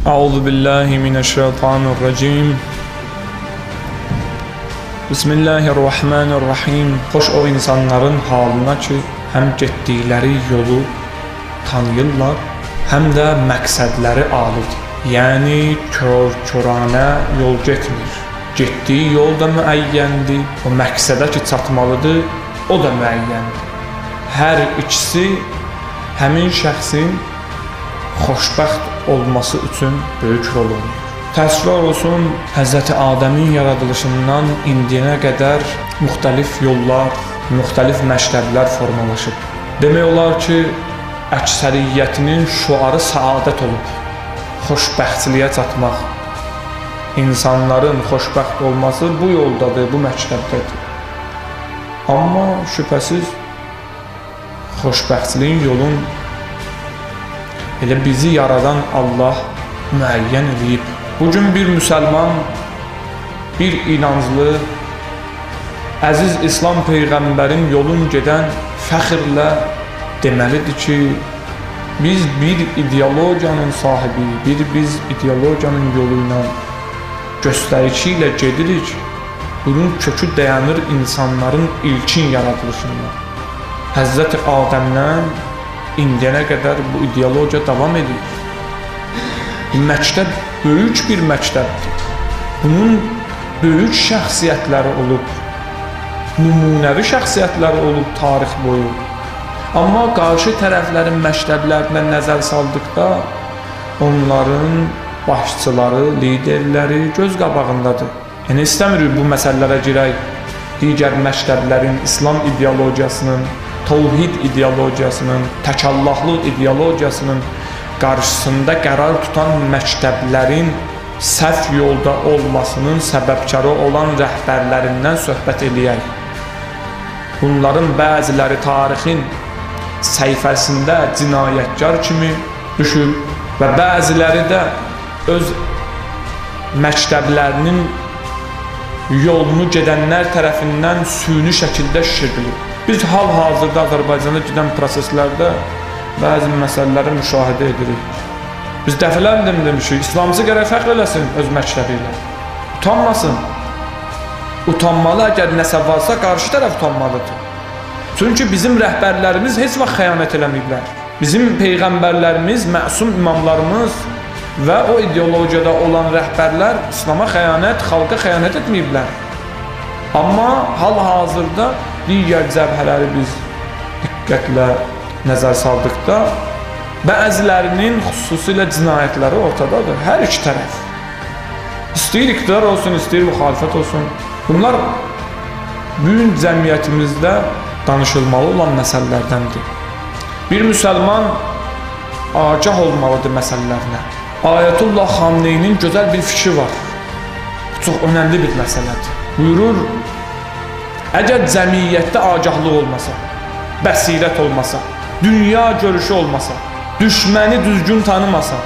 Euzu billahi mineşşeytanirracim. Bismillahirrahmanirrahim. Xoş o insanların halına ki, həm getdikləri yolu tanıyırlar, həm də məqsədləri alidir. Yəni kör-köranə yol getmir. Getdiyi yol da müəyyəndir, o məqsədə ki çatmalıdır, o da müəyyəndir. Hər ikisi həmin şəxsin xoşbəxt olması üçün böyük rol oynayır. Təəssüflər olsun, Həzrəti Adəmin yaradılışından indiyənə qədər müxtəlif yollar, müxtəlif məktəblər formalaşıb. Demək olar ki, əksəriyyətinin şüarı səadət olub. Xoşbəxtliyə çatmaq. İnsanların xoşbəxt olması bu yoldadır, bu məktəbdədir. Amma şübhəsiz xoşbəxtliyin yolun elə bizi yaradan Allah müəyyən eləyib. Bugün bir müsəlman, bir inanclı, əziz İslam peyğəmbərin yolun gedən fəxrlə deməlidir ki, biz bir ideologiyanın sahibi, biz ideologiyanın yolu ilə, göstərişi ilə gedirik. Bunun kökü dayanır insanların ilkin yaradılışından. Həzrəti Adəmdən indiyənə qədər bu ideologiya davam edir. Bu məktəb böyük bir məktəbdir. Bunun böyük şəxsiyyətləri olub, nümunəvi şəxsiyyətləri olub tarix boyu. Amma qarşı tərəflərin məktəblərinə nəzər saldıqda onların başçıları, liderləri göz qabağındadır. Yəni istəmirik bu məsələlərə girək. Digər məktəblərin, İslam ideologiyasının, təvhid ideologiyasının, təkallahlı ideologiyasının qarşısında qərar tutan məktəblərin səhv yolda olmasının səbəbkarı olan rəhbərlərindən söhbət eləyək. Bunların bəziləri tarixin səhifəsində cinayətkar kimi düşüb və bəziləri də öz məktəblərinin yolunu gedənlər tərəfindən süni şəkildə şişirdilib. Biz hal-hazırda Azərbaycanda gedən proseslərdə bəzi məsələləri müşahidə edirik. Biz dəfələrlə demişik, İslamcı gərək fəxr eləsin öz məktəbi ilə. Utanmasın. Utanmalı əgər nəsə varsa, qarşı tərəf utanmalıdır. Çünki bizim rəhbərlərimiz heç vaxt xəyanət eləməyiblər. Bizim peyğəmbərlərimiz, məsum imamlarımız və o ideologiyada olan rəhbərlər İslama xəyanət, xalqa xəyanət etməyiblər. Amma hal-hazırda digər cəbhələri biz diqqətlə nəzər saldıqda bəzilərinin xüsusilə cinayətləri ortadadır. Hər iki tərəf. İstəyir iqtidar olsun, istəyir müxalifət olsun. Bunlar bugün cəmiyyətimizdə danışılmalı olan məsələlərdəndir. Bir müsəlman agah olmalıdır məsələlərinə. Ayətullah Xamneyinin gözəl bir fikri var. Bu çox önəmli bir məsələdir. Buyurur, əgər cəmiyyətdə agahlıq olmasa, bəsirət olmasa, dünya görüşü olmasa, düşməni düzgün tanımasa,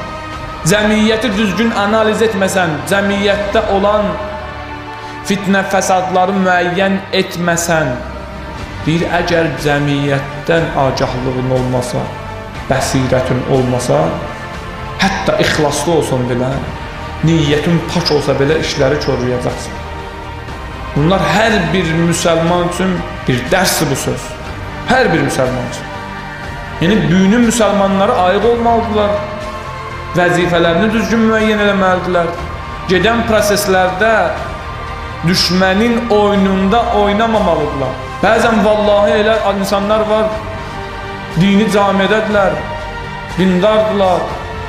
cəmiyyəti düzgün analiz etməsən, cəmiyyətdə olan fitnə fəsadları müəyyən etməsən, deyir, əgər cəmiyyətdən agahlığın olmasa, bəsirətin olmasa, hətta ixlaslı olsun belə, niyyətin pak olsa belə işləri korlayacaqsan. Bunlar hər bir müsəlman üçün bir dərsdir bu söz. Hər bir müsəlman üçün. Yəni, büyünün müsəlmanları ayıq olmalıdırlar, vəzifələrini düzgün müəyyən eləməlidirlər. Gedən proseslərdə düşmənin oyununda oynamamalıdırlar. Bəzən vallahi elə insanlar var, dini camiədədirlər, dindardırlar.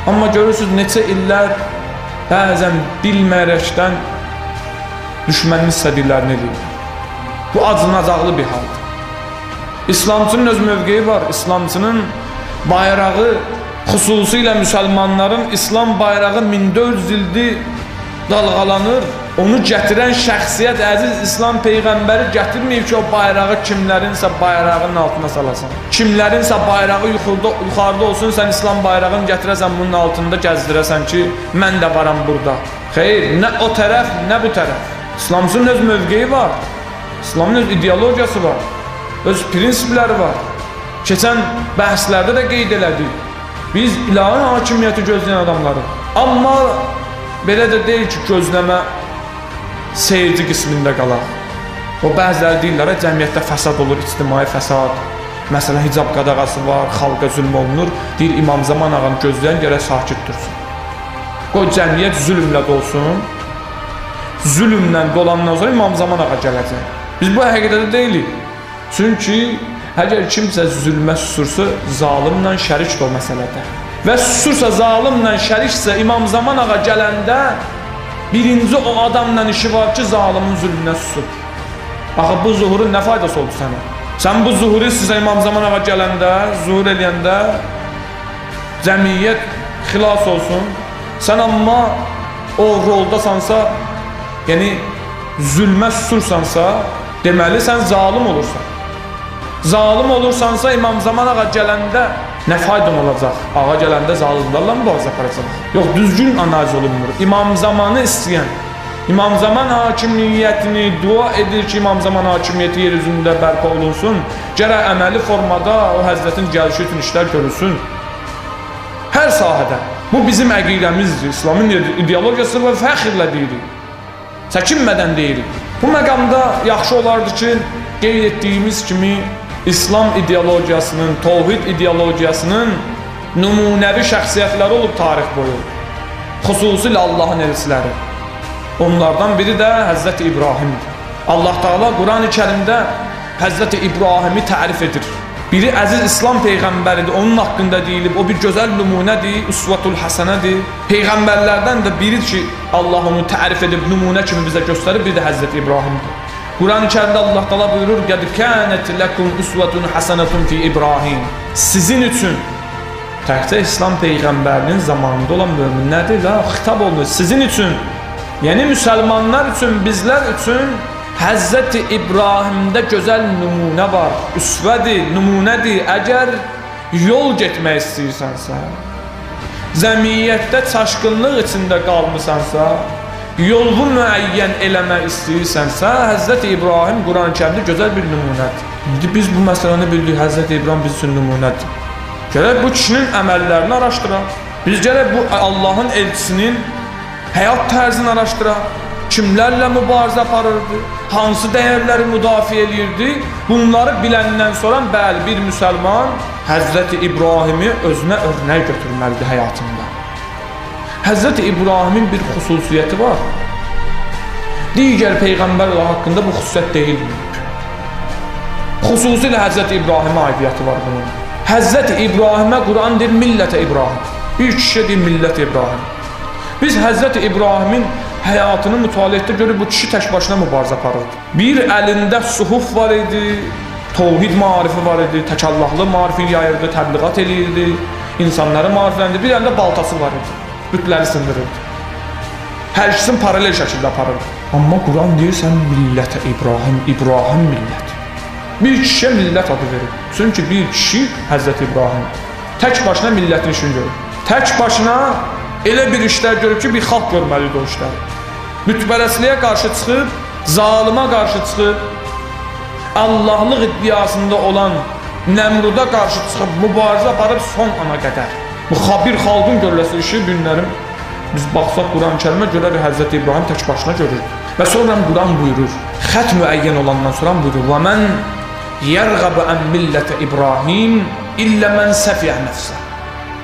Amma görürsünüz, neçə illər bəzən bilməyərəkdən düşmənin istədiklərini eləyirlər. Bu acınacaqlı bir haldır. İslamçının öz mövqeyi var. İslamçının bayrağı, xüsusilə müsəlmanların İslam bayrağı 1400 ildir dalğalanır. Onu gətirən şəxsiyyət əziz İslam peyğəmbəri gətirməyib ki, o bayrağı kimlərinsə bayrağının altına salasan. Kimlərinsə bayrağı yuxarıda olsun, sən İslam bayrağını gətirəsən, bunun altında gəzdirəsən ki, mən də varam burada. Xeyr, nə o tərəf, nə bu tərəf. İslamcının öz mövqeyi var, İslamın öz ideologiyası var, öz prinsipləri var. Keçən bəhslərdə də qeyd elədik. Biz ilahi hakimiyyəti gözləyən adamlarıq. Amma belə də deyil ki, gözləmə seyirci qismində qalaq. O bəziləri deyirlər, cəmiyyətdə fəsad olur, ictimai fəsad. Məsələn, hicab qadağası var, xalqa zülm olunur. Deyir, İmam Zaman ağanı gözləyən gərək sakit dursun. Qoy cəmiyyət zülmlə dolsun. Zülmlə dolandan sonra İmam Zaman ağa gələcək. Biz bu həqiqətdə deyilik. Çünki əgər kimsə zülmə susursa, zalimlə şərikdir o məsələdə. Və susursa, zalimlə şəriksə, İmam Zaman ağa gələndə birinci o adamla işi var ki, zalimin zülmünə susub. Axı, bu zuhurun nə faydası oldu sənə? Sən bu zuhuru sizə İmam Zaman ağa gələndə, zuhur eləyəndə cəmiyyət xilas olsun. Sən amma o roldasansa, yəni zülmə susursansa, deməli sən zalim olursan. Zalim olursansa, İmam Zaman ağa gələndə nə faydan olacaq? Ağa gələndə zalimlarla mübarizə aparacaq? Yox, düzgün analiz olunmur. İmam Zamanı istəyən, İmam Zaman hakimiyyətini dua edir ki, İmam Zaman hakimiyyəti yer üzündə bərpa olunsun. Gərək əməli formada o həzrətin gəlişi üçün işlər görülsün. Hər sahədə. Bu bizim əqidəmizdir, İslamın ideologiyası və fəxrlə deyirik. Çəkinmədən deyirik. Bu məqamda yaxşı olardı ki, qeyd etdiyimiz kimi İslam ideologiyasının, təvhid ideologiyasının nümunəvi şəxsiyyətləri olub tarix boyu. Xüsusilə Allahın elçiləri. Onlardan biri də Həzrəti İbrahimdir. Allah Teala Quran-ı Kərimdə Həzrəti İbrahimi tərif edir. Biri əziz İslam peyğəmbəridir, onun haqqında deyilib, o bir gözəl nümunədir, üsvetul həsənədir. Peyğəmbərlərdən də biri ki, Allah onu tərif edib, nümunə kimi bizə göstərir, bir də Həzrəti İbrahimdir. Quran-ı Kərimdə Allah Teala buyurur: "Qəd kânət lekum usvetun hasenetun fi İbrahim." Sizin üçün təkcə İslam peyğəmbərinin zamanında olan möminlər deyil, ha, xitab olunur. Sizin üçün, yəni müsəlmanlar üçün, bizlər üçün Həzrəti İbrahimdə gözəl nümunə var, üsvədir, nümunədir. Əgər yol getmək istəyirsənsə, cəmiyyətdə çaşqınlıq içində qalmısansa, yolunu müəyyən eləmək istəyirsənsə, Həzrəti İbrahim Quran-ı Kərimdə gözəl bir nümunədir. İndi biz bu məsələni bildik, Həzrəti İbrahim biz üçün nümunədir. Gərək bu kişinin əməllərini araşdıraq. Biz gərək bu Allahın elçisinin həyat tərzini araşdıraq. Kimlərlə mübarizə aparırdı, hansı dəyərləri müdafiə eləyirdi. Bunları biləndən sonra bəli, bir müsəlman Həzrəti İbrahimi özünə örnək götürməlidir həyatında. Həzrəti İbrahimin bir xüsusiyyəti var. Digər peyğəmbərlər haqqında bu xüsusiyyət deyilmir. Xüsusilə Həzrəti İbrahimə aidiyyəti var bunun. Həzrəti İbrahimə Quran deyir millətə İbrahim. Bir kişiyə deyir millət İbrahim. Biz Həzrəti İbrahimin həyatını mütaliə etdə görür, bu kişi tək başına mübarizə aparırdı. Bir əlində suhuf var idi, təvhid maarifi var idi, təkallahlı maarifi yayırdı, təbliğat eləyirdi, insanları maarifləndirdi. Bir əlində baltası var idi, bütləri sındırırdı. Hər ikisini paralel şəkildə aparırdı. Amma Quran deyir, sən millətə İbrahim, İbrahim milləti. Bir kişiyə millət adı verir. Çünki bir kişi Həzrəti İbrahim tək başına millətin işini görür. Tək başına elə bir işlər görür ki, bir xalq görməlidir o işləri. Bütpərəstliyə qarşı çıxıb, zalıma qarşı çıxıb, Allahlıq iddiasında olan Nəmruda qarşı çıxıb, mübarizə aparıb son ana qədər. Bu bir xalqın görüləsi işi günlərim biz baxsaq Quran-ı Kərimə görərik Həzrəti İbrahim tək başına görürdü. Və sonra Quran buyurur, xət müəyyən olandan sonra buyurur: "Və mən yerğəbu ən millətə İbrahim illə mən səfiyə nəfsə."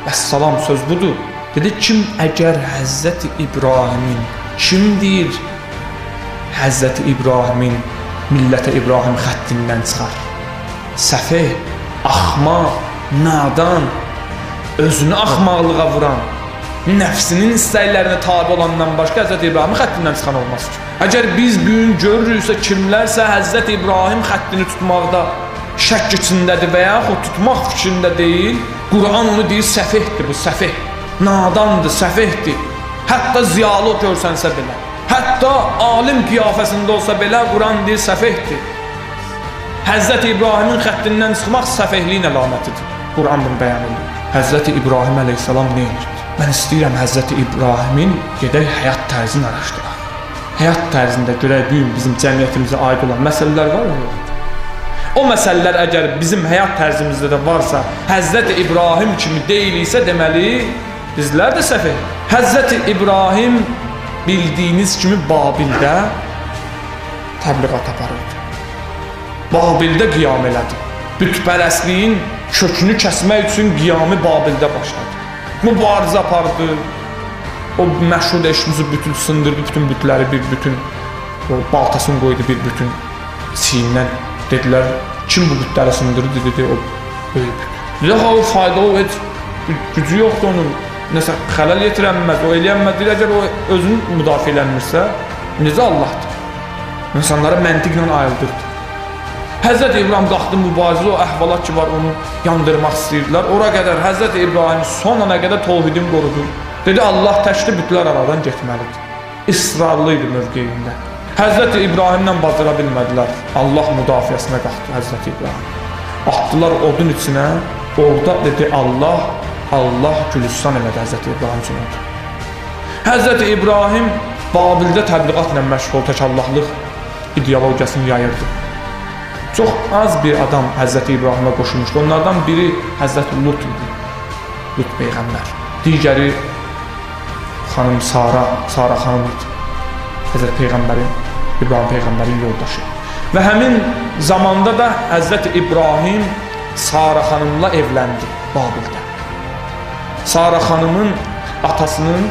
Vəssalam, söz budur. Dedi, kim əgər Həzrəti İbrahimin, kim deyir Həzrəti İbrahimin millətə İbrahim xəttindən çıxar? Səfeh, axmaq, nadan, özünü axmaqlığa vuran, nəfsinin istəklərinə tabi olandan başqa Həzrəti İbrahim xəttindən çıxan olmaz ki. Əgər biz bu gün görürüksə, kimlərsə Həzrəti İbrahim xəttini tutmaqda şəkk içindədir və yaxud tutmaq fikrində deyil, Quran onu deyir, səfehdir bu, səfeh. Nadandır, səfehdir. Hətta ziyalı görsənsə belə, hətta alim qiyafəsində olsa belə Quran deyir, səfehdir. Həzrəti İbrahimin xəttindən çıxmaq səfehliyin əlamətidir. Quran bunu bəyan edir. Həzrəti İbrahim əleyhissalam nə edirdi? Mən istəyirəm Həzrəti İbrahimin gedək həyat tərzini araşdıraq. Həyat tərzində görək bu gün bizim cəmiyyətimizə aid olan məsələlər var mı, yoxdur? O məsələlər əgər bizim həyat tərzimizdə də varsa, Həzrəti İbrahim kimi deyiliksə, deməli bizlər də səfeh. Həzrəti İbrahim bildiyiniz kimi Babildə təbliğat aparırdı. Babildə qiyam elədi. Bütpərəstliyin kökünü kəsmək üçün qiyamı Babildə başladı. Mübarizə apardı. O məşhur eşimizi bütün sındırdı, bütün bütləri bir bütün, o baltasını qoydu bir bütün çiyindən. Dedilər, kim bu bütləri sındırdı? Dedi, o böyük büt. Dedi, ha, o fayda, o heç gücü yoxdur onun, nəsə xələl yetirənməz, o eləyənməz. Deyir, əgər o özünü müdafiə elənmirsə, necə Allahdır? İnsanları məntiqlə ayıldırdı. Həzrət İbrahim qalxdı mübarizə, o əhvalat ki var, onu yandırmaq istəyirdilər. Ora qədər Həzrət İbrahim son ana qədər tovhidini qorudu. Dedi, Allah təkdir, bütlər aradan getməlidir. İsrarlı idi mövqeyində. Həzrət İbrahimlə bacara bilmədilər. Allah müdafiəsinə qalxdı Həzrət İbrahim. Atdılar odun içinə, orada dedi Allah, Allah gülüstan elədi Həzrət İbrahim üçün orada. Həzrət İbrahim Babildə təbliğatla məşğul, tək Allahlıq ideologiyasını yayırdı. Çox az bir adam Həzrət İbrahimə qoşulmuşdu. Onlardan biri Həzrət Lut idi. Lut peyğəmbər. Digəri xanım Sara, Sara xanım idi. Həzrət Peyğəmbərin, İbrahim Peyğəmbərin yoldaşı. Və həmin zamanda da Həzrət İbrahim Sara xanımla evləndi Babildə. Sara xanımın atasının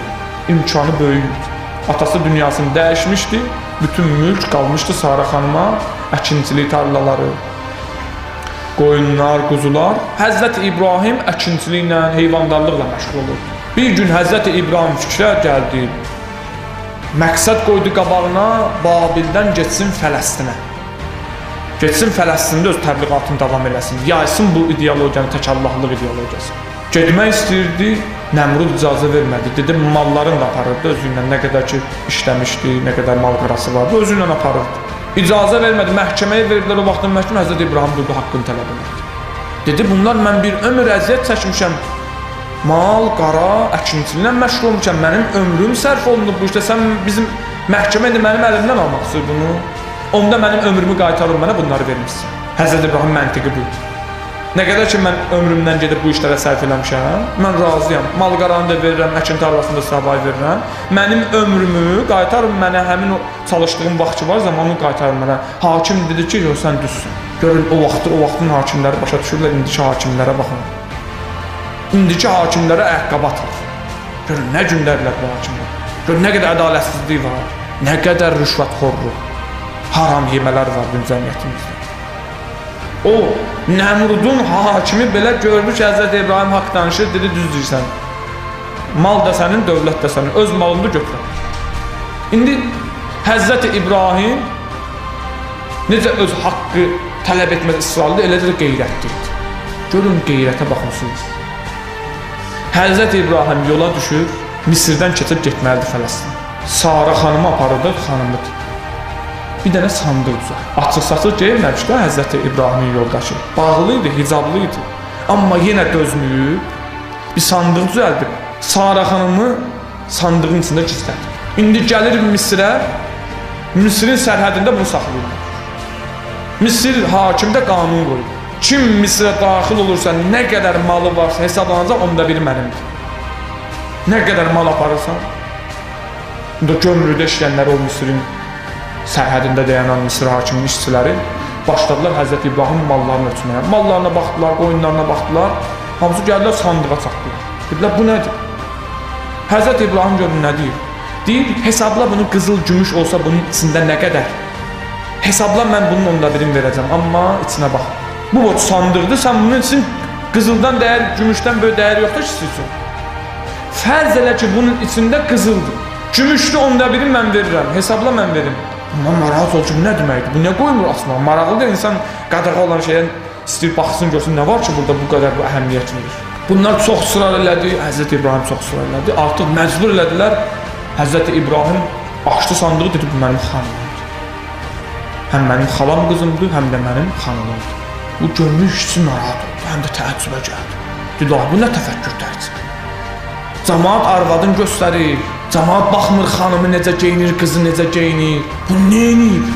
imkanı böyük idi. Atası dünyasını dəyişmişdi, bütün mülk qalmışdı Sara xanıma, əkinçilik tarlaları, qoyunlar, quzular. Həzrət İbrahim əkinçiliklə, heyvandarlıqla məşğul olurdu. Bir gün Həzrət İbrahim fikrə gəldi, məqsəd qoydu qabağına, Babildən getsin Fələstinə. Getsin Fələstində öz təbliğatını davam eləsin, yaysın bu ideologiyanı, tək Allahlıq ideologiyası. Getmək istəyirdi, Nəmrud icazə vermədi. Dedi, mallarını da aparırdı özü ilə, nə qədər ki işləmişdi, nə qədər mal qarası vardı, özü ilə aparırdı. İcazə vermədi, məhkəməyə verdilər o vaxtın məhkəmə, Həzrət İbrahim durdu, haqqını tələb elədi. Dedi, bunlar mən bir ömür əziyyət çəkmişəm, mal, qara, əkinçiliklə məşğul olmuşam, mənim ömrüm sərf olunub bu işdə, sən bizim məhkəmə indi mənim əlimdən almaq istəyir bunu, onda mənim ömrümü qaytarın, mənə bunları vermişsin. Həzrət İbrahim məntiqi buydu. Nə qədər ki, mən ömrümdən gedib bu işlərə sərf eləmişəm, mən razıyam, mal qaranı da verirəm, əkin tarlasını da savay verirəm, mənim ömrümü qaytarın mənə, həmin o çalışdığım vaxt ki var, zamanı qaytarın mənə. Hakim dedi ki, yox, sən düzsün. Görün, o vaxtı, o vaxtın hakimləri başa düşürlər, indiki hakimlərə baxın. İndiki hakimlərə ayaqqabı atılır. Görün, nə gündərlər bu hakimlər. Görün, nə qədər ədalətsizlik var, nə qədər rüşvətxorluq, haram yemələr var bizim cəmiyyətimizdə. O, Nəmrudun hakimi belə gördü ki, Həzrət İbrahim haqq danışır, dedi, düz deyirsən. Mal da sənin, dövlət də sənin, öz malını da götürər. İndi Həzrət İbrahim necə öz haqqı tələb etməz israrlı, eləcə də qeyrətli idi. Görün, qeyrətə baxırsınız. Həzrət İbrahim yola düşür, Misirdən keçib getməlidir Fələstinə. Sara xanımı aparırdı, xanımıdır. Bir dənə sandıq düzəltdi. Açıq-saçıq geyinməmiş də Həzrəti İbrahimin yoldaşı. Bağlı idi, hicablı idi. Amma yenə dözməyib, bir sandıq düzəldib. Sara xanımı sandığın içində gizlədib. İndi gəlir Misirə, Misirin sərhədində bunu saxlayırlar. Misir hakimi də qanun qoyur. Kim Misirə daxil olursa, nə qədər malı varsa hesablanacaq, onda biri mənimdir. Nə qədər mal aparırsan, indi gömrükdə işləyənlər o Misirin sərhədində dayanan Misir hakiminin işçiləri başladılar Həzrət İbrahim mallarını ölçməyə. Mallarına baxdılar, qoyunlarına baxdılar, hamısı gəldilər sandığa çatdılar. Dedilər, bu nədir? Həzrət İbrahim görün nə deyir? Deyir, hesabla bunu qızıl, gümüş olsa bunun içində nə qədər? Hesabla mən bunun onda birini verəcəm, amma içinə bax. Bu boş sandıqdır, sən bunun üçün qızıldan dəyər, gümüşdən böyük dəyər yoxdur ki, sizin üçün. Fərz elə ki, bunun içində qızıldır. Gümüşlü onda birini mən verirəm, hesabla mən verim. Bundan maraqlı ol ki, bu nə deməkdir? Bu nə qoymur açmağa? Maraqlıdır, insan qadağa olan şeyə istəyir, baxsın, görsün, nə var ki, burada bu qədər bu əhəmiyyət verir. Bunlar çox ısrar elədi, Həzrət İbrahim çox ısrar elədi. Artıq məcbur elədilər. Həzrət İbrahim açdı sandığı, dedi, bu mənim xanımımdır. Həm mənim xalam qızımdır, həm də mənim xanımımdır. Bu gömrük işçi narahat oldu, həm də təəccübə gəldi. Dedi, bu nə təfəkkür tərzidir? Camaat arvadını göstərir, camaat baxmır xanımı necə geyinir, qızı necə geyinir. Bu nə eləyib?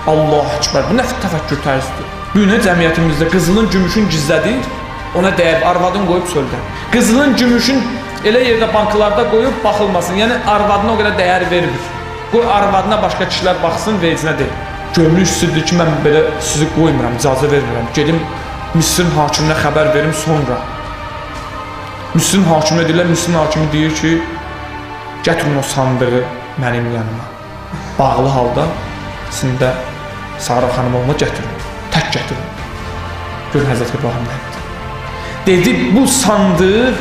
Allah əkbər, bu nə təfəkkür tərzidir? Bu nə cəmiyyətimizdə qızılın, gümüşün gizlədir, ona dəyər, arvadını qoyub çöldə. Qızılın, gümüşün Elə yerdə banklarda qoyub baxılmasın. Yəni arvadına o qədər dəyər vermir. Qoy arvadına başqa kişilər baxsın, vecinə deyil. Gömlük istəyirdi ki, mən belə sizi qoymuram, icazə vermirəm. Gedim Misrin hakiminə xəbər verim sonra. Misrin hakiminə deyirlər, Misrin hakimi deyir ki, gətirin o sandığı mənim yanıma. Bağlı halda içində Sara xanım olma gətirin, tək gətirin. Görün Həzrət İbrahim nə etdi? Dedi, bu sandıq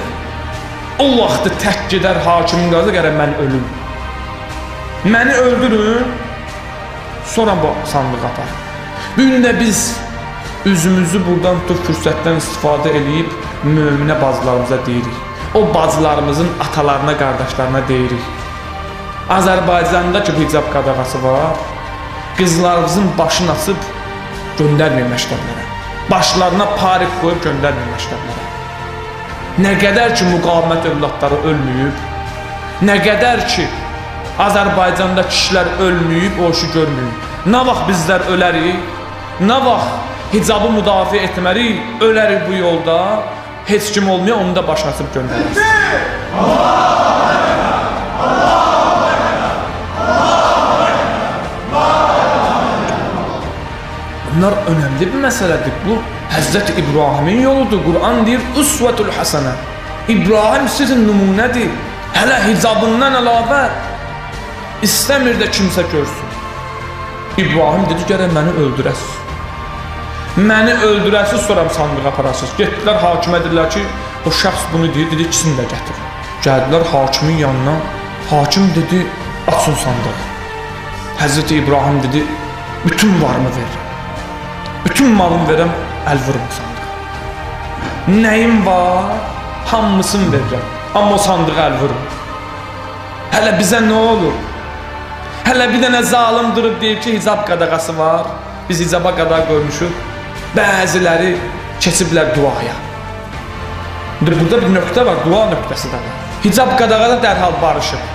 o vaxtı tək gedər hakimin qarşısında, gərək mən ölüm. Məni öldürün, sonra bu sandığı aparın. Bu gün də biz üzümüzü buradan tutub fürsətdən istifadə eləyib möminə bacılarımıza deyirik. O bacılarımızın atalarına, qardaşlarına deyirik. Azərbaycanda ki, bu hicab qadağası var, qızlarımızın başını açıb göndərməyin məktəblərə. Başlarına parik qoyub göndərməyin məktəblərə. Nə qədər ki, müqavimət övladları ölməyib, nə qədər ki, Azərbaycanda kişilər ölməyib, o işi görməyib. Nə vaxt bizlər ölərik, nə vaxt hicabı müdafiə etmərik, ölərik bu yolda, heç kim olmuyor, onu da başını açıb göndəririz. Bunlar önəmli bir məsələdir. Bu, Həzrət İbrahimin yoludur. Quran deyir, Usvetul Hasanə. İbrahim sizin nümunədir. Hələ hicabından əlavə istəmir də kimsə görsün. İbrahim dedi, gərək məni öldürəsiz. Məni öldürəsiz, sonra sandığa aparasınız. Getdilər, hakimə dedilər ki, o şəxs bunu deyir, dedi, ikisini də gətir. Gəldilər hakimin yanına. Hakim dedi, açın sandığı. Həzrət İbrahim dedi, bütün varımı verirəm. Bütün malımı verəm, əl vurma sandığa. Nəyim var, hamısını verirəm. Amma o sandığa əl vurma. Hələ bizə nə olur? Hələ bir dənə zalım durub deyib ki, hicab qadağası var. Biz hicaba qadağa qoymuşuq. Bəziləri keçiblər duaya. İndi burada bir nöqtə var, dua nöqtəsi də var. Hicab qadağada dərhal barışıb.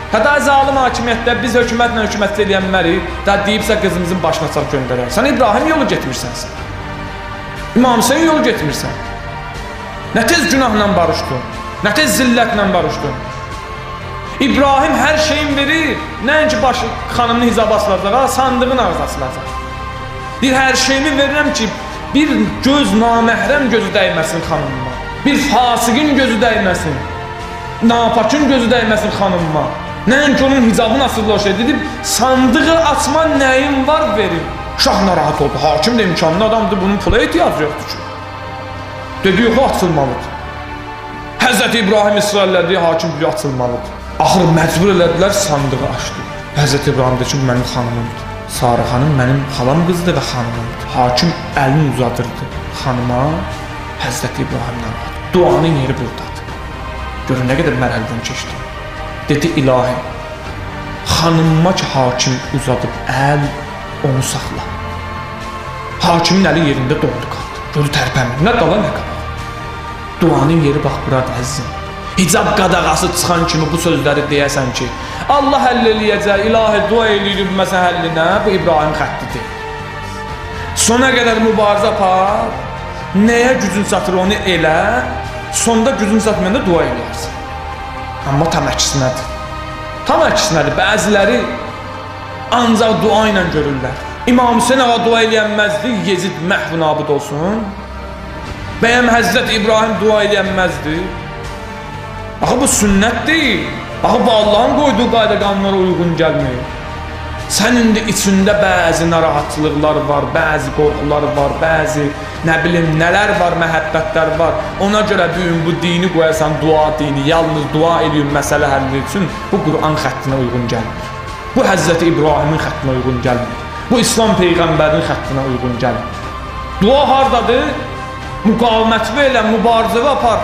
Hətta zalım hakimiyyətdə biz hökumətlə hökumətdə eləyənmərik, da deyibsə qızımızın başına açaq göndərər. Sən İbrahim yolu getmirsən sən. İmam Hüseyin yolu getmirsən. Nə tez günahla barışdın, nə tez zillətlə barışdın. İbrahim hər şeyin verir, nəinki başı xanımını hicaba asılacaq, sandığın ağzı asılacaq. Deyir, hər şeyimi verirəm ki, bir göz naməhrəm gözü dəyməsin xanımıma, bir fasiqin gözü dəyməsin, napakın gözü dəyməsin xanımıma. Nəinki onun hicabını asırlar o şey. Dedi, sandığı açma nəyim var verim. Şah narahat oldu. Hakim də imkanlı adamdır, bunun pula ehtiyacı yoxdur ki. Dedi, yox, açılmalıdır. Həzrət İbrahim israr elədi, hakim dedi, açılmalıdır. Axır məcbur elədilər, sandığı açdı. Həzrət İbrahim dedi ki, bu mənim xanımımdır. Sara xanım mənim xalam qızıdır və xanımımdır. Hakim əlini uzadırdı xanıma, Həzrət İbrahim narahat. Duanın yeri buradadır. Görün, nə qədər mərhələdən keçdi. Dedi, ilahi, xanımıma ki, hakim uzadıb əl, onu saxla. Hakimin əli yerində dondu qaldı. Gördü, tərpənmir. Nə dala, nə qabağa. Duanın yeri bax buradır, əzizim. Hicab qadağası çıxan kimi bu sözləri deyəsən ki, Allah həll eləyəcək, ilahi dua eləyirik bu məsələ həllinə, bu İbrahim xəttidir. Sona qədər mübarizə apar, nəyə gücün çatır onu elə, sonda gücün çatmayanda dua eləyərsən. Amma tam əksinədir. Tam əksinədir. Bəziləri ancaq dua ilə görürlər. İmam Hüseyin ağa dua eləyənməzdi, Yezid məhv nabud olsun. Bəyəm Həzrət İbrahim dua eləyənməzdi. Axı bu sünnət deyil. Axı bu Allahın qoyduğu qayda qanunlara uyğun gəlmir. Sən indi içində bəzi narahatçılıqlar var, bəzi qorxular var, bəzi nə bilim nələr var, məhəbbətlər var. Ona görə bu gün bu dini qoyasan, dua dini, yalnız dua eləyin məsələ həlli üçün, bu Quran xəttinə uyğun gəlmir. Bu Həzrəti İbrahimin xəttinə uyğun gəlmir. Bu İslam peyğəmbərinin xəttinə uyğun gəlmir. Dua hardadır? Müqavimətvi elə, mübarizəvi apar.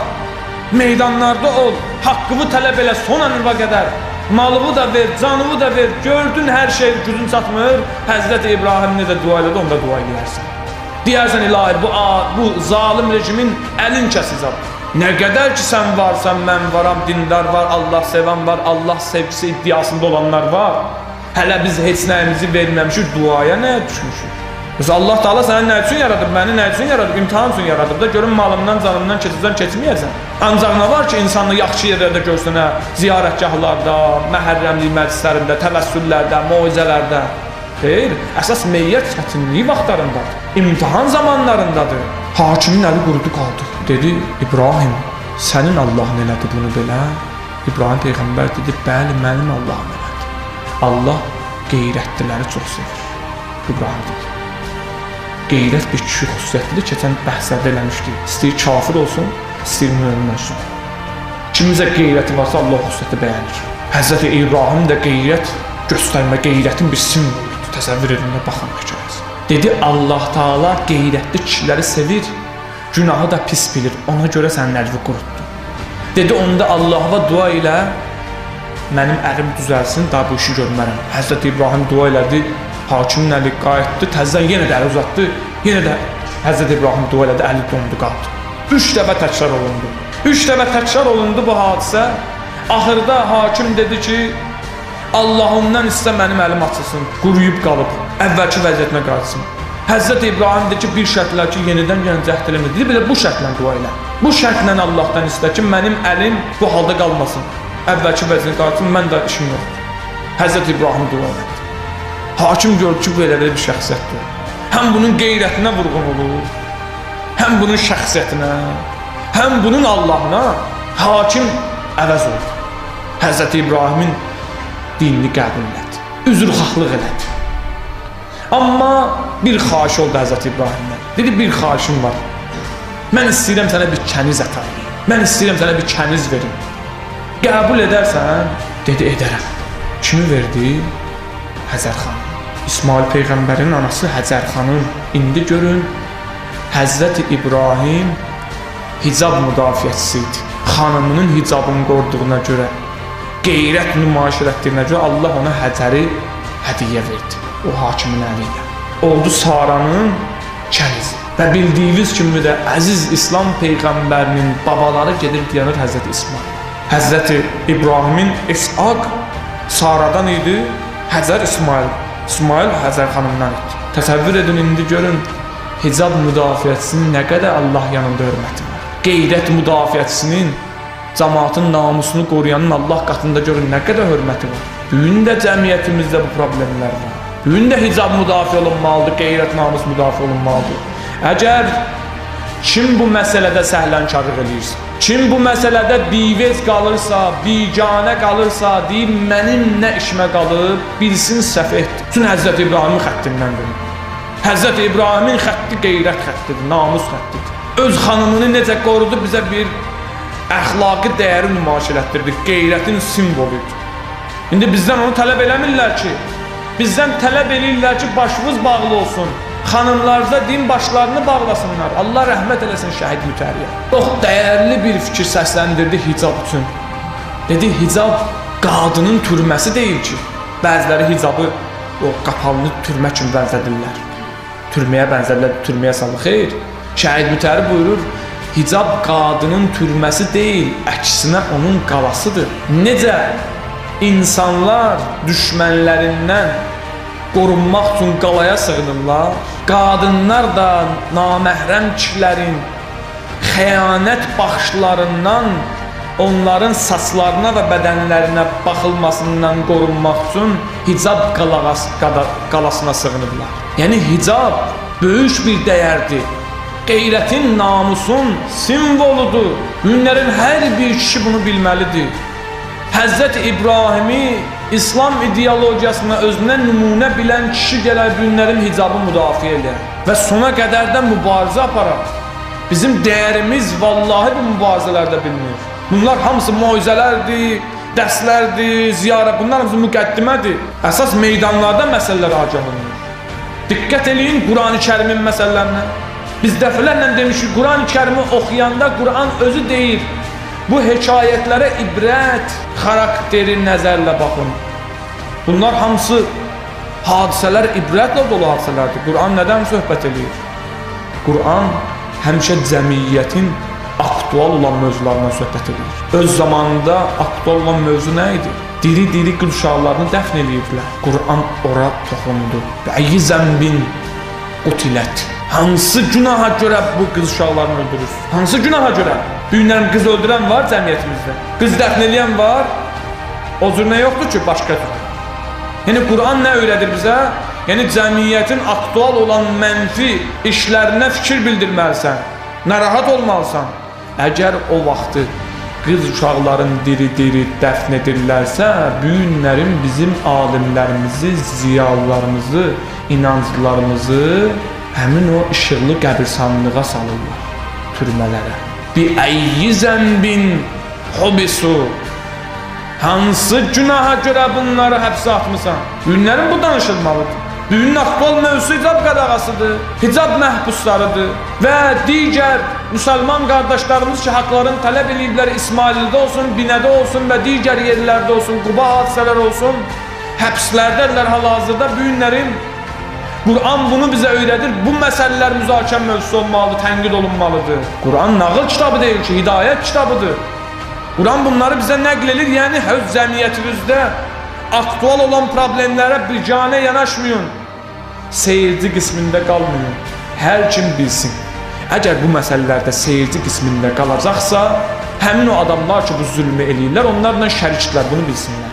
Meydanlarda ol, haqqını tələb elə son anına qədər. Malını da ver, canını da ver, gördün hər şey gücün çatmır. Həzrəti İbrahim necə dua elədi, onda dua eləyərsən. Deyərsən, ilahi, bu zalim rejimin əlin kəsicəm. Nə qədər ki sən varsan, mən varam, dindar var, Allah sevən var, Allah sevgisi iddiasında olanlar var. Hələ biz heç nəyimizi verməmişik, duaya nəyə düşmüşük? Yoxsa Allah Taala səni nə üçün yaradıb, məni nə üçün yaradıb? İmtahan üçün yaradıb da görüm malımdan, canımdan keçəcəm, keçməyəcəm. Ancaq nə var ki, insanı yaxşı yerlərdə görsənə, ziyarətgahlarda, məhərrəmlik məclislərində, təvəssüllərdə, moizələrdə. Xeyr, əsas meyyər çətinliyi vaxtlarındadır. İmtahan zamanlarındadır. Hakimin əli qurudu qaldı. Dedi, İbrahim, sənin Allahın elədi bunu belə. İbrahim Peyğəmbər dedi, bəli, mənim Allahım elədi. Allah qeyrətliləri çox sevir. İbrahim dedi. Qeyrət bir kişi xüsusiyyətidir, keçən bəhslərdə eləmişdik. İstəyir kafir olsun, istəyir mömin olsun. Kimizə qeyrəti varsa Allah xüsusiyyəti bəyənir. Həzrəti İbrahim də qeyrət göstərmə, qeyrətin bir simvoludur. Təsəvvür edin də baxın hekayəsi. Dedi, Allah Taala qeyrətli kişiləri sevir, günahı da pis bilir. Ona görə sənin əlini qurutdu. Dedi, onda Allaha dua ilə mənim əlim düzəlsin, daha bu işi görmərəm. Həzrəti İbrahim dua elədi. Hakimin əli qayıtdı, təzədən yenə də əli uzatdı, yenə də Həzrəti İbrahim dua elədi, əli dondu, qaldı. 3 dəfə təkrar olundu. 3 dəfə təkrar olundu bu hadisə. Axırda hakim dedi ki, Allahımdan istə mənim əlim açılsın, quruyub qalıb, əvvəlki vəziyyətinə qayıtsın. Həzrəti İbrahim dedi ki, bir şərtlə ki, yenidən yenə cəhd eləmir. Dedi, belə bu şərtlə dua elə. Bu şərtlə Allahdan istə ki, mənim əlim bu halda qalmasın, əvvəlki vəziyyətinə qayıtsın, mən də işim yoxdur. Həzrəti İbrahim dua elədi. Hakim gördü ki, bu elə bir şəxsiyyətdir. Həm bunun qeyrətinə vurğun olur, həm bunun şəxsiyyətinə, həm bunun Allahına. Hakim əvəz oldu. Həzrəti İbrahimin dinini qəbul elədi, üzrxahlıq elədi. Amma bir xahiş oldu Həzrəti İbrahimdən. Dedi, bir xahişim var. Mən istəyirəm sənə bir kəniz əta edeyim. Mən istəyirəm sənə bir kəniz verim. Qəbul edərsən? Dedi, edərəm. Kimi verdi? Həcər xanım. İsmail Peyğəmbərin anası Həcər xanım. İndi görün, Həzrəti İbrahim hicab müdafiəçisi idi. Xanımının hicabını qoruduğuna görə, qeyrət nümayiş elətdiyinə görə Allah ona Həcəri hədiyyə verdi. O hakimin əli ilə. Oldu Saranın kənizi. Və bildiyiniz kimi də əziz İslam Peyğəmbərinin babaları gedir dayanır Həzrəti İsmail. Həzrəti İbrahimin İshaq Saradan idi, Həcər İsmail, İsmail Həcər xanımdan idi. Təsəvvür edin, indi görün, hicab müdafiəçisinin nə qədər Allah yanında hörməti var. Qeyrət müdafiəçisinin, cəmaatın namusunu qoruyanın Allah qatında görün nə qədər hörməti var. Bugün də cəmiyyətimizdə bu problemlər var. Bugün də hicab müdafiə olunmalıdır, qeyrət namus müdafiə olunmalıdır. Əgər kim bu məsələdə səhlənkarlıq eləyirsə, kim bu məsələdə bivez qalırsa, biganə qalırsa, deyir, mənim nə işimə qalıb, bilsin səfehdir. Bütün Həzrəti İbrahimin xəttindən dönür. Həzrəti İbrahimin xətti qeyrət xəttidir, namus xəttidir. Öz xanımını necə qorudu, bizə bir əxlaqi dəyəri nümayiş elətdirdi, qeyrətin simvoludur. İndi bizdən onu tələb eləmirlər ki, bizdən tələb eləyirlər ki, başımız bağlı olsun. Xanımlarda din başlarını bağlasınlar. Allah rəhmət eləsin şəhid Mütəhhəriyə. Çox dəyərli bir fikir səsləndirdi hicab üçün. Dedi, hicab qadının türməsi deyil ki. Bəziləri hicabı o qapalını türmə kimi bənzədirlər. Türməyə bənzərlər, türməyə salır. Xeyr, şəhid Mütəhhəri buyurur, hicab qadının türməsi deyil, əksinə onun qalasıdır. Necə insanlar düşmənlərindən qorunmaq üçün qalaya sığınırlar, qadınlar da naməhrəm kişilərin xəyanət baxışlarından, onların saçlarına və bədənlərinə baxılmasından qorunmaq üçün hicab qalasına sığınıblar. Yəni hicab böyük bir dəyərdir. Qeyrətin, namusun simvoludur. Günlərin hər bir kişi bunu bilməlidir. Həzrəti İbrahimi İslam ideologiyasına özünə nümunə bilən kişi gələr günlərin hicabı müdafiə eləyər və sona qədər də mübarizə aparar. Bizim dəyərimiz vallahi bu mübarizələrdə bilinir. Bunlar hamısı moizələrdir, dərslərdir, ziyarət, bunlar hamısı müqəddimədir. Əsas meydanlarda məsələlər agah olunur. Diqqət eləyin Qurani Kərimin məsələlərinə. Biz dəfələrlə demişik, Qurani Kərimi oxuyanda Quran özü deyir, bu hekayətlərə ibrət xarakteri nəzərlə baxın. Bunlar hamısı hadisələr ibrətlə dolu hadisələrdir. Quran nədən söhbət eləyir? Quran həmişə cəmiyyətin aktual olan mövzularından söhbət eləyir. Öz zamanında aktual olan mövzu nə idi? Diri-diri qız uşaqlarını dəfn eləyirdilər. Quran ora toxundu. Bəyi zəmbin qutilət. Hansı günaha görə bu qız uşaqlarını öldürürsünüz? Hansı günaha görə? Bu günlərim qız öldürən var cəmiyyətimizdə. Qız dəfn eləyən var. O cür nə yoxdur ki, başqa cür. Yəni Quran nə öyrədir bizə? Yəni cəmiyyətin aktual olan mənfi işlərinə fikir bildirməlisən. Narahat olmalısan. Əgər o vaxtı qız uşaqların diri-diri dəfn edirlərsə, bu günlərin bizim alimlərimizi, ziyalılarımızı, inanclılarımızı həmin o işıqlı qəbirstanlığa salırlar, türmələrə. Bi əyyi zənbin hubisu. Hansı günaha görə bunları həbsə atmısan? Günlərin bu danışılmalıdır. Bugünün aktual mövzusu hicab qadağasıdır, hicab məhbuslarıdır və digər müsəlman qardaşlarımız ki, haqlarını tələb eləyiblər, İsmaildə olsun, Binədə olsun və digər yerlərdə olsun, Quba hadisələr olsun, həbslərdədirlər hal-hazırda. Bu günlərin Quran bunu bizə öyrədir. Bu məsələlər müzakirə mövzusu olmalıdır, tənqid olunmalıdır. Quran nağıl kitabı deyil ki, hidayət kitabıdır. Quran bunları bizə nəql edir, yəni öz cəmiyyətimizdə aktual olan problemlərə biganə yanaşmayın. Seyirci qismində qalmayın. Hər kim bilsin. Əgər bu məsələlərdə seyirci qismində qalacaqsa, həmin o adamlar ki, bu zülmü eləyirlər, onlarla şərikdirlər, bunu bilsinlər.